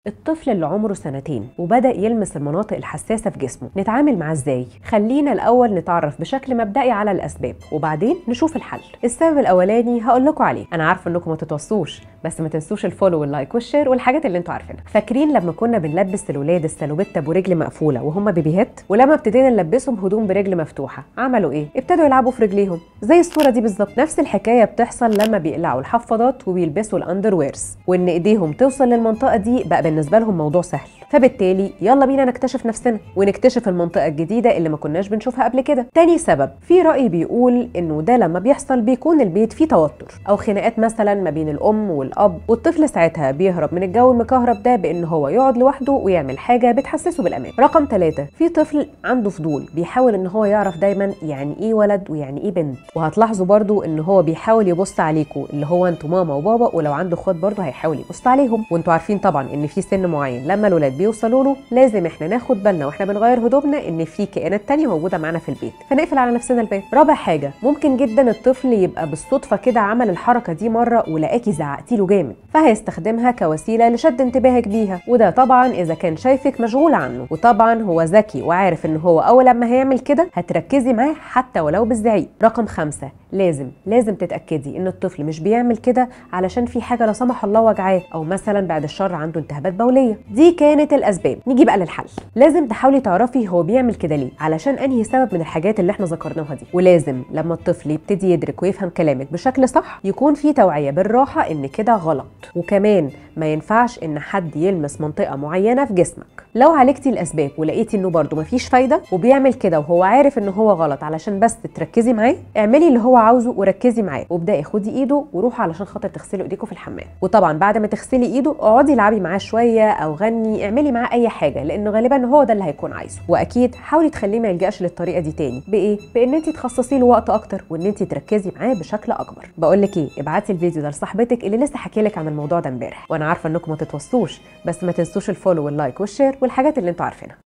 الطفل اللي عمره سنتين وبدأ يلمس المناطق الحساسة في جسمه، نتعامل معاه ازاي؟ خلينا الأول نتعرف بشكل مبدئي على الأسباب وبعدين نشوف الحل. السبب الأولاني هقول لكم عليه، أنا عارفة إنكم ما تتوصوش، بس ما تنسوش ال follow وال like وال share والحاجات اللي انتوا عارفينها. فاكرين لما كنا بنلبس الولاد السالوبيتا برجل مقفولة وهم بيبيهات، ولما ابتدينا نلبسهم هدوم برجل مفتوحة عملوا ايه؟ ابتدوا يلعبوا في رجليهم زي الصورة دي بالظبط. نفس الحكاية بتحصل لما بيقلعوا الحفاضات وبيلبسوا ال underwears، وان ايديهم توصل للمنطقة دي بقى بالنسبة لهم موضوع سهل. فبالتالي يلا بينا نكتشف نفسنا ونكتشف المنطقة الجديدة اللي ما كناش بنشوفها قبل كده. تاني سبب، في رأي بيقول انه ده لما بيحصل بيكون البيت فيه توتر او خناقات مثلا ما بين الام والاب، والطفل ساعتها بيهرب من الجو المكهرب ده بان هو يقعد لوحده ويعمل حاجة بتحسسه بالامان. رقم 3، في طفل عنده فضول بيحاول ان هو يعرف دايما يعني ايه ولد ويعني ايه بنت، وهتلاحظوا برضو ان هو بيحاول يبص عليكم اللي هو انتوا ماما وبابا، ولو عنده اخوات برضو هيحاول يبص عليهم. وانتوا عارفين طبعا ان في سن معين لما الولاد بيوصلوا له لازم احنا ناخد بالنا واحنا بنغير هدومنا ان في كائنات تانية موجودة معانا في البيت، فنقفل على نفسنا الباب. رابع حاجة، ممكن جدا الطفل يبقى بالصدفة كده عمل الحركة دي مرة ولقاكي زعقتي له جامد، فهيستخدمها كوسيلة لشد انتباهك بيها، وده طبعا اذا كان شايفك مشغول عنه. وطبعا هو ذكي وعارف ان هو اول لما هيعمل كده هتركزي معاه حتى ولو بالزعيق. رقم 5، لازم تتاكدي ان الطفل مش بيعمل كده علشان في حاجة لا سمح الله وجعاه، او مثلا بعد الشر عنده التهابات بوليه. دي كانت الاسباب. نيجي بقى للحل. لازم تحاولي تعرفي هو بيعمل كده ليه، علشان انهي سبب من الحاجات اللي احنا ذكرناها دي. ولازم لما الطفل يبتدي يدرك ويفهم كلامك بشكل صح يكون في توعيه بالراحة ان كده غلط، وكمان ما ينفعش ان حد يلمس منطقة معينة في جسمك. لو عالجتي الاسباب ولقيتي انه برده مفيش فايده وبيعمل كده وهو عارف ان هو غلط علشان بس تركزي معاه، اعملي اللي هو عاوزه وركزي معاه، وابداي خدي ايده وروحي علشان خاطر تغسلي ايديكوا في الحمام. وطبعا بعد ما تغسلي ايده اقعدي العبي معاه شوية او غني، اعملي معاه اي حاجة، لانه غالبا هو ده اللي هيكون عايزه. واكيد حاولي تخليه ما يلجاش للطريقة دي تاني. بايه؟ بان انت تخصصي له وقت اكتر وان انت تركزي معاه بشكل اكبر. بقول لك ايه، ابعتي الفيديو ده لصاحبتك اللي لسه حكي لك عن الموضوع ده امبارح، وانا عارفه انكم ما تتوصوش، بس ما تنسوش ال follow وال like وال share والحاجات اللي انتوا عارفينها.